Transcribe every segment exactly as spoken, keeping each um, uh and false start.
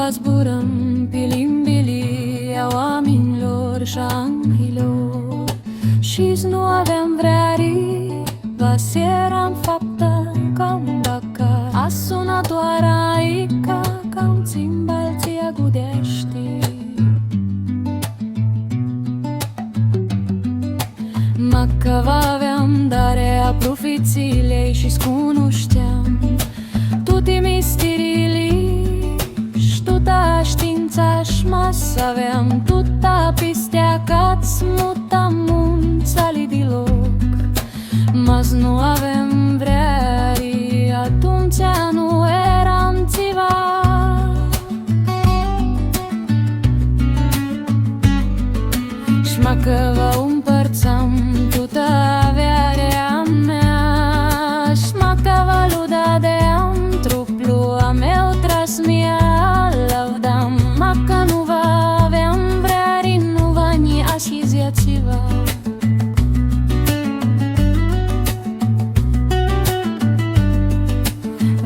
Zburãm pi limbili a oaminjlor sh-a anghilor, shi s-nu avem vreari, va s-eram faptã ca un bacat, a suna doar aica ca un tsimbal tsi agudeashti. Macã va aveam darea a prufitsilei shi s-cunushteam tuti mistirili sh-tutã shtiintsa, sh-ma s-aveam tutã pistea ca s-mutãm muntsãli di loc. Ma s-nu avem vreari, atumtsea nu eram tsiva. Sh-macã va u mpãrtsam tutã avearea a mea, sh-macã va lu dadeam truplu a meu tras mia alavdam, macã nu va aveam vreari, nu va nji ashizea tsiva.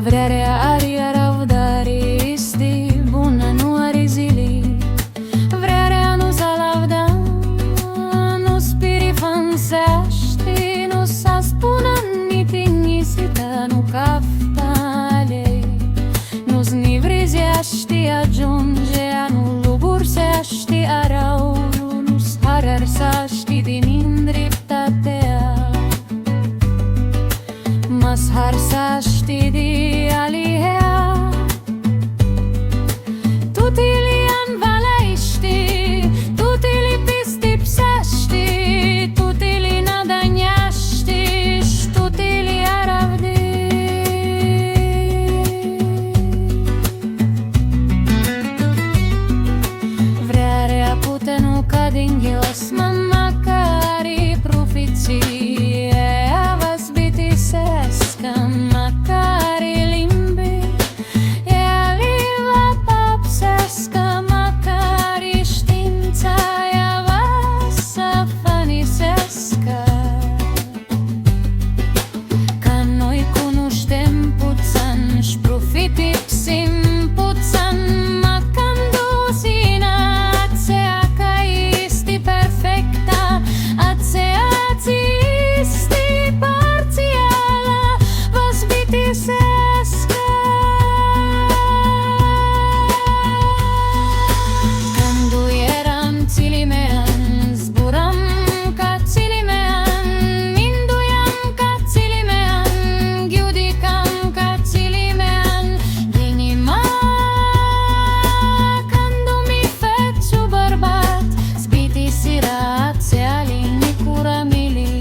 Vrearea ari aravdari, isti bunã, nu ari zili. Vrearea nu s-alavdã, nu s-pirifanseashti, nu s-aspunã niti nisitã, nu caftã alei, nu s-nivrizeashti agiundzea, nu luburseashti araulu, nu s-harãrseashti di nindriptatea. Ma s-harãrseashti di alihea. Tuti li anvaleashti, tuti li pistipseashti, tuti li nadanjeashti, sh-tuti li aravdi. Vrearea pute nu cadi nghios, ma macari prufitsia va s-bitiseascã, macari limbi ea li va pãpseascã, macari shtiintsa ea va s-afãniseascã. Ca noi cunushtem putsãn, sh-prufitipsim putsãn, ma cãndu s-yinã atsea cã easti perfectã, atsea tsi easti partsialã, va s-bitiseascã. Cãndu eram tsilimean, zburam ca tsilimean, minduiam ca tsilimean, giudicam ca tsilimean, ghini ma cãndu mi fetsu bãrbat, s-bitisirã atseali nicuramili.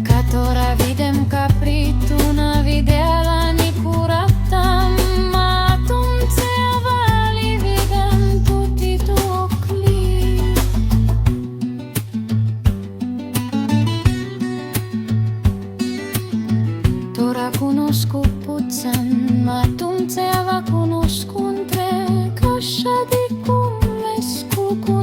Ca tora videm ca pri tu nã videalã nicurata, ma atumtsea va li videm tuti tu oclji. Tora cunoscu putsãn, ma atumtsea va cunoscu ntreg, ashã di cum escu cu